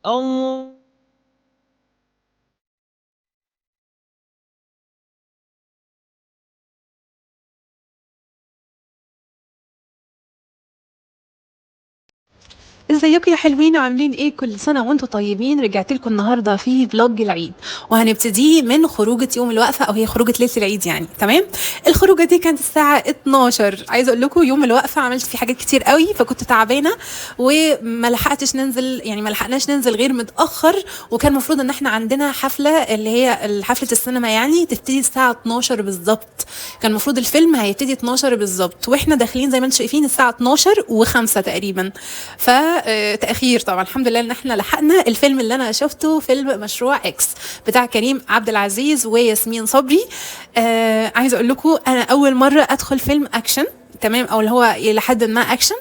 الله. ازيكم يا حلوين وعاملين ايه؟ كل سنة وانتم طيبين. رجعت لكم النهارده في vlog العيد، وهنبتديه من خروجه يوم الوقفة، او هي خروجه ليلة العيد يعني. تمام، الخروجه دي كانت الساعة 12. عايزه اقول لكم يوم الوقفة عملت فيه حاجات كتير قوي، فكنت تعبانة وما لحقتش ننزل، يعني ما لحقناش ننزل غير متاخر. وكان المفروض ان احنا عندنا حفلة اللي هي حفلة السينما، يعني تبتدي الساعة 12 بالظبط. كان المفروض الفيلم هيبتدي 12 بالظبط، واحنا داخلين زي ما انتم شايفين الساعة 12:05 تقريبا، فتأخير طبعا. الحمد لله ان احنا لحقنا الفيلم. اللي انا شفته فيلم مشروع اكس بتاع كريم عبد العزيز وياسمين صبري. عايزه اقول لكم انا اول مرة ادخل فيلم اكشن، تمام، او اللي هو الى حد ما اكشن.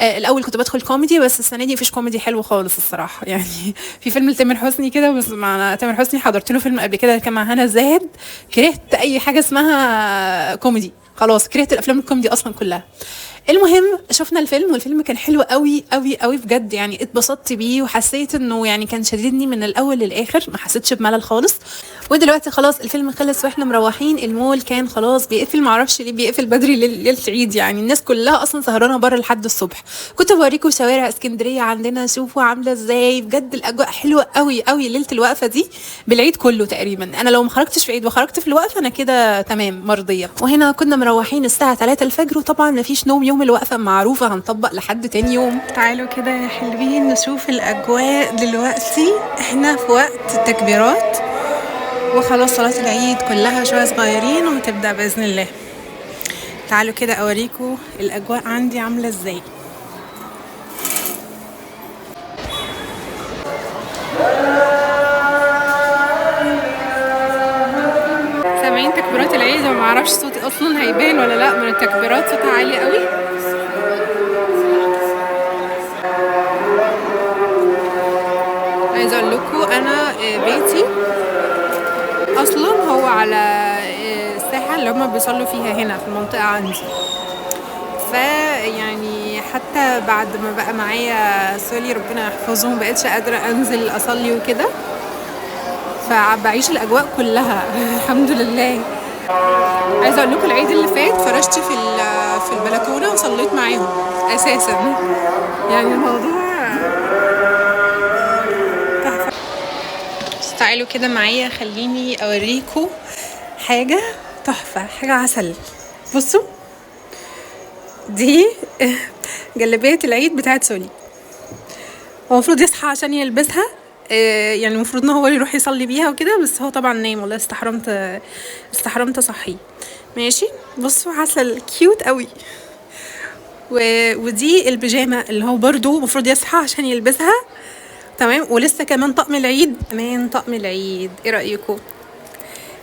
الاول كنت بدخل كوميدي، بس السنة دي مفيش كوميدي حلو خالص الصراحة. يعني في فيلم لتامر حسني كده، بس مع تامر حسني حضرت له فيلم قبل كده كان مع هنا الزاهد، كرهت اي حاجة اسمها كوميدي، خلاص كرهت الافلام الكوميدي اصلا كلها. المهم شفنا الفيلم، والفيلم كان حلو قوي قوي قوي بجد، يعني اتبسطت بيه وحسيت انه يعني كان شددني من الاول للاخر، ما حسيتش بملل خالص. ودلوقتي خلاص الفيلم خلص واحنا مروحين، المول كان خلاص بيقفل، معرفش ليه بيقفل بدري ليلة العيد، يعني الناس كلها اصلا سهرانة بره لحد الصبح. كنت بوريكم شوارع اسكندرية عندنا، شوفوا عامله ازاي، بجد الاجواء حلوة قوي قوي ليلة الوقفة دي بالعيد كله تقريبا. انا لو ما خرجتش في عيد وخرجت في الوقفة انا كده تمام مرضية. وهنا كنا مروحين الساعة 3 الفجر، وطبعا مفيش نوم يوم الوقفة معروفة، هنطبق لحد تاني يوم. تعالوا كده يا حلوين نشوف الاجواء دلوقتي. احنا في وقت التكبيرات وخلاص صلاة العيد كلها شوية صغيرين وهتبدأ بإذن الله. تعالوا كده أوريكم الأجواء عندي عاملة ازاي. سامعين تكبيرات العيد؟ وما اعرفش صوتي اصلا هيبان ولا لا من التكبيرات، صوتها عالي قوي. عايزه اقول لكم انا بيتي اصلا هو على الساحة اللي هما بيصلوا فيها هنا في المنطقة عندي، فيعني حتى بعد ما بقى معايا سولي ربنا يحفظه ما بقتش قادرة انزل اصلي وكده، فبعيش الاجواء كلها الحمد لله. عايزه اقول لكم العيد اللي فات فرشت في البلكونه وصليت معاهم اساسا، يعني الموضوع تحفة. تعالوا كده معايا خليني اوريكم حاجة تحفة، حاجة عسل. بصوا دي جلابية العيد بتاعت سولي، هو المفروض يصحى عشان يلبسها، يعني المفروض ان هو يروح يصلي بيها وكده، بس هو طبعا نايم والله، استحرمت اصحيه. ماشي، بصوا عسل cute قوي. ودي البيجامه اللي هو برضو المفروض يصحى عشان يلبسها، تمام. ولسه كمان طقم العيد، كمان طقم العيد، ايه رايكم؟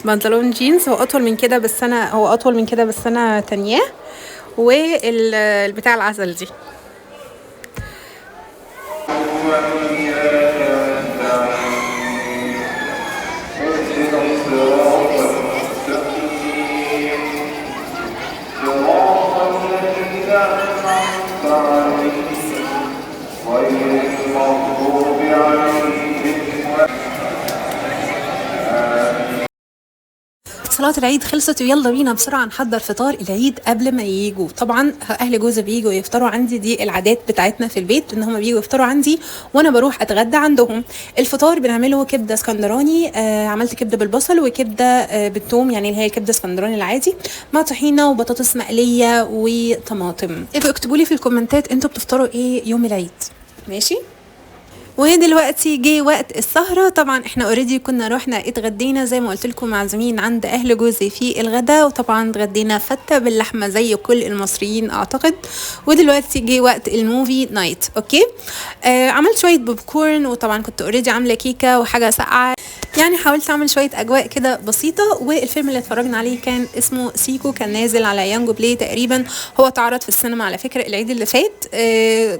بنطلون جينز، هو اطول من كده بس انا، هو اطول من كده بس انا تانياه، والبتاع العسل دي. صلاة العيد خلصت، ويلا بينا بسرعة نحضر فطار العيد قبل ما ييجوا. طبعا أهل جوزي بييجوا يفطروا عندي، دي العادات بتاعتنا في البيت إن هما بييجوا يفطروا عندي وأنا بروح أتغدى عندهم. الفطار بنعمله كبدة اسكندراني، عملت كبدة بالبصل وكبدة بالثوم، يعني اللي هي كبدة اسكندراني العادي، مع طحينة وبطاطس مقلية وطماطم. ابقوا اكتبوا لي في الكومنتات انتوا بتفطروا ايه يوم العيد، ماشي؟ ودلوقتي جه وقت السهرة. طبعا احنا already كنا رحنا اتغدينا زي ما قلت لكم، معزومين عند اهل جوزي في الغدا، وطبعا اتغدينا فتة باللحمة زي كل المصريين اعتقد. ودلوقتي جه وقت ال movie night. okay، عملت شوية بوب كورن، وطبعا كنت already عاملة كيكة وحاجة ساقعة، يعني حاولت اعمل شوية اجواء كده بسيطة. والفيلم اللي اتفرجنا عليه كان اسمه سيكو، كان نازل على يانجو بلاي تقريبا، هو اتعرض في السينما على فكرة العيد اللي فات.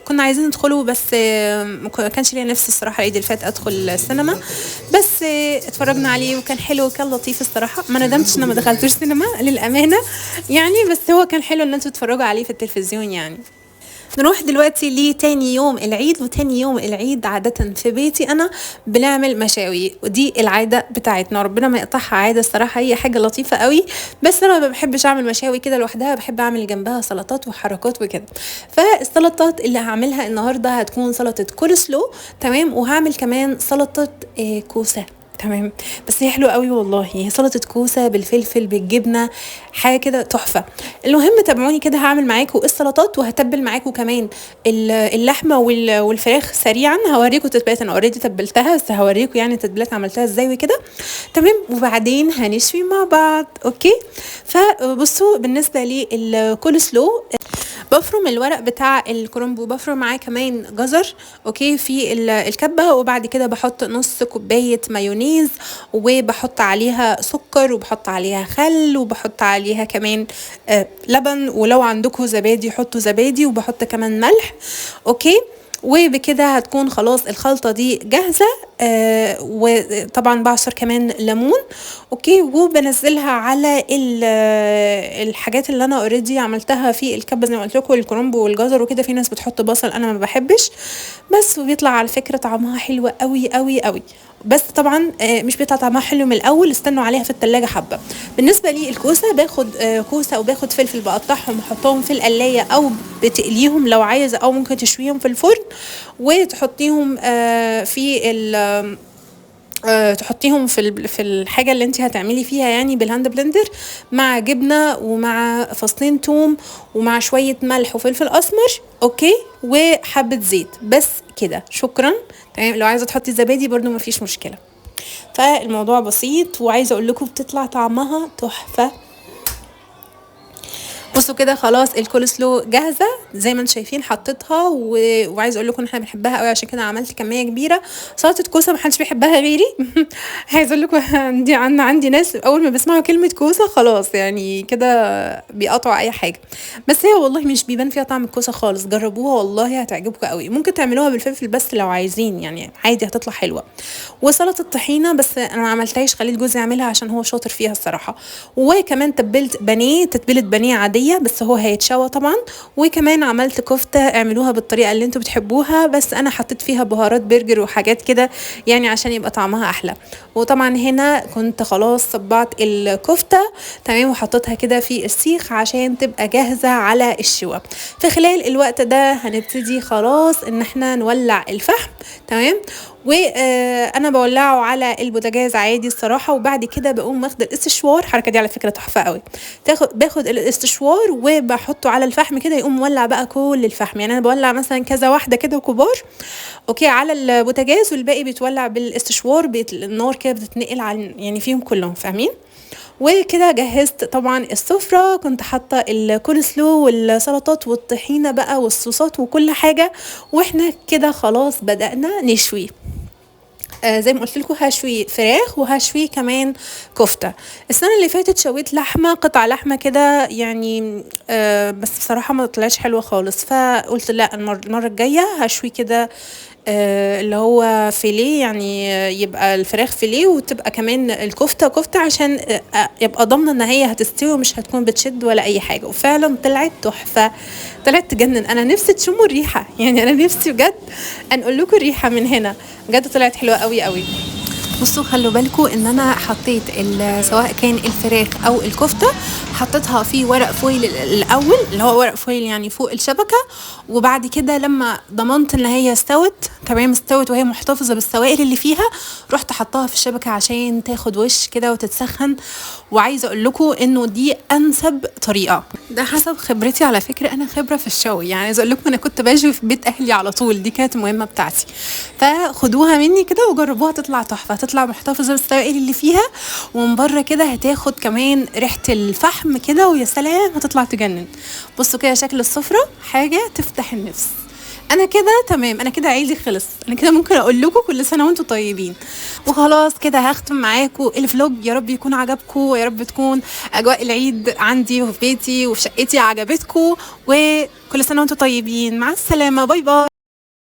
كنا عايزين ندخله بس ما كانش ليا نفس الصراحة العيد اللي فات ادخل السينما، بس اتفرجنا عليه وكان حلو وكان لطيف الصراحة، ما ندمتش ان ما دخلتوش سينما للامانة يعني، بس هو كان حلو ان انتوا تتفرجوا عليه في التلفزيون يعني. نروح دلوقتي لتاني يوم العيد. وتاني يوم العيد عادة في بيتي انا بنعمل مشاوي، ودي العادة بتاعتنا، ربنا ما يقطعها عادة الصراحة، هي حاجة لطيفة قوي. بس انا ما بحبش اعمل مشاوي كده لوحدها، بحب اعمل جنبها سلطات وحركات وكده. فالسلطات اللي هعملها النهارده هتكون سلطة كولسلو، تمام، وهعمل كمان سلطة كوسة، تمام. بس هي حلوة قوي والله، هي سلطة كوسة بالفلفل بالجبنه، حاجة كده تحفة. المهم تابعوني كده، هعمل معاكم السلطات وهتبل معاكم كمان اللحمة والفراخ سريعا. هوريكم تتبيلات، انا already تبلتها بس هوريكم يعني التتبيلات عملتها ازاي وكده، تمام. وبعدين هنشوي مع بعض، okay. فبصوا بالنسبة للكولسلو، بفرم الورق بتاع الكرنب وبفرم معاه كمان جزر، okay، في الكبه. وبعد كده بحط نص كوباية مايونيز، وبحط عليها سكر، وبحط عليها خل، وبحط عليها كمان لبن، ولو عندكم زبادي حطوا زبادي، وبحط كمان ملح، okay. وبكده هتكون خلاص الخلطة دي جاهزة. وطبعا بعصر كمان ليمون، okay، وبنزلها على الحاجات اللي انا already عملتها في الكبه زي ما قلت لكم، الكرنب والجزر وكده. في ناس بتحط بصل، انا ما بحبش، بس وبيطلع على فكرة طعمها حلو قوي قوي قوي. بس طبعا مش بيطلع طعمها حلو من الاول، استنوا عليها في التلاجة حبه. بالنسبة للكوسه، باخد كوسة وباخد فلفل، بقطعهم وحطهم في القلايه او بتقليهم لو عايزه، او ممكن تشويهم في الفرن وتحطيهم في تحطيهم في الحاجة اللي انت هتعملي فيها، يعني بال hand blender، مع جبنه ومع فصين توم ومع شوية ملح وفلفل اسمر، okay، وحبه زيت، بس كده، شكرا. تمام. لو عايزه تحطي زبادي برضو مفيش مشكلة. فالموضوع بسيط، وعايزه اقول لكم بتطلع طعمها تحفة. بصوا كده خلاص الكولسلو جاهزة زي ما انتم شايفين، حطيتها وعايزه اقول لكم ان احنا بنحبها قوي، عشان كده عملت كمية كبيرة. سلطة كوسة ما حدش بيحبها غيري. عايزه اقول لكم عندي ناس اول ما بيسمعوا كلمة كوسة خلاص يعني كده بيقطعوا اي حاجة، بس هي والله مش بيبان فيها طعم الكوسه خالص. جربوها والله هتعجبكم قوي. ممكن تعملوها بالفلفل بس لو عايزين، يعني عادي هتطلع حلوة. وسلطة الطحينه بس انا ما عملتهاش، خليت جوزي يعملها عشان هو شاطر فيها الصراحة. وكمان تبلت بانيه، تتبيله بانيه عادية بس هو هيتشوى طبعا. وكمان عملت كفته، اعملوها بالطريقة اللي انتوا بتحبوها، بس انا حطيت فيها بهارات برجر وحاجات كده يعني عشان يبقى طعمها احلى. وطبعا هنا كنت خلاص صبعت الكفتة، تمام، وحطيتها كده في السيخ عشان تبقى جاهزة على الشوى. في خلال الوقت ده هنبتدي خلاص ان احنا نولع الفحم، تمام. وانا بولعه على البوتاجاز عادي الصراحة. وبعد كده بقوم واخده الاستشوار، الحركة دي على فكرة تحفة قوي. باخد الاستشوار وبحطه على الفحم كده، يقوم مولع بقى كل الفحم. يعني انا بولع مثلا كذا واحدة كده كبار، okay، على البوتاجاز، والباقي بيتولع بالاستشوار، النار كده بتتنقل على يعني فيهم كلهم، فاهمين؟ وكده جهزت طبعا السفرة، كنت حاطه الكولسلو والسلطات والطحينه بقى والصوصات وكل حاجة. واحنا كده خلاص بدأنا نشوي. زي ما قلت لكم هشوي فراخ وهشوي كمان كفته. السنة اللي فاتت شويت لحمه، قطع لحمه كده يعني، بس بصراحة ما طلعتش حلوة خالص، فقلت لا المرة الجاية هشوي كده اللي هو فيليه، يعني يبقى الفراخ فيليه وتبقى كمان الكفتة كفته، عشان يبقى ضامنه ان هي هتستوي ومش هتكون بتشد ولا اي حاجة. وفعلا طلعت تحفة، طلعت تجنن. انا نفسي تشموا الريحة، يعني انا نفسي بجد انقل لكم الريحة من هنا، بجد طلعت حلوة قوي قوي. بصوا خلوا بالكم ان انا حطيت سواء كان الفراخ او الكفتة، حطيتها في ورق foil الاول، اللي هو ورق foil يعني فوق الشبكة. وبعد كده لما ضمنت ان هي استوت تمام، استوت وهي محتفظة بالسوائل اللي فيها، رحت حطاها في الشبكة عشان تاخد وش كده وتتسخن. وعايزه اقول لكم انه دي انسب طريقه، ده حسب خبرتي على فكرة، انا خبره في الشوي، يعني عايزه اقول لكم انا كنت باجي في بيت اهلي على طول، دي كانت المهمة بتاعتي. فخدوها مني كده وجربوها، تطلع تحفة، تطلع محتفظة بالسوائل اللي فيها، ومن بره كده هتاخد كمان ريحه الفحم كده، ويا سلام هتطلع تجنن. بصوا كده شكل السفرة، حاجة تفتح النفس. انا كده تمام، انا كده عيدي خلص، انا كده ممكن اقول لكم كل سنة وانتم طيبين. وخلاص كده هختم معاكم الفلوج، يا رب يكون عجبكم، ويا رب تكون اجواء العيد عندي وفي بيتي وفي شقتي عجبتكم. وكل سنة وانتم طيبين، مع السلامة، bye bye.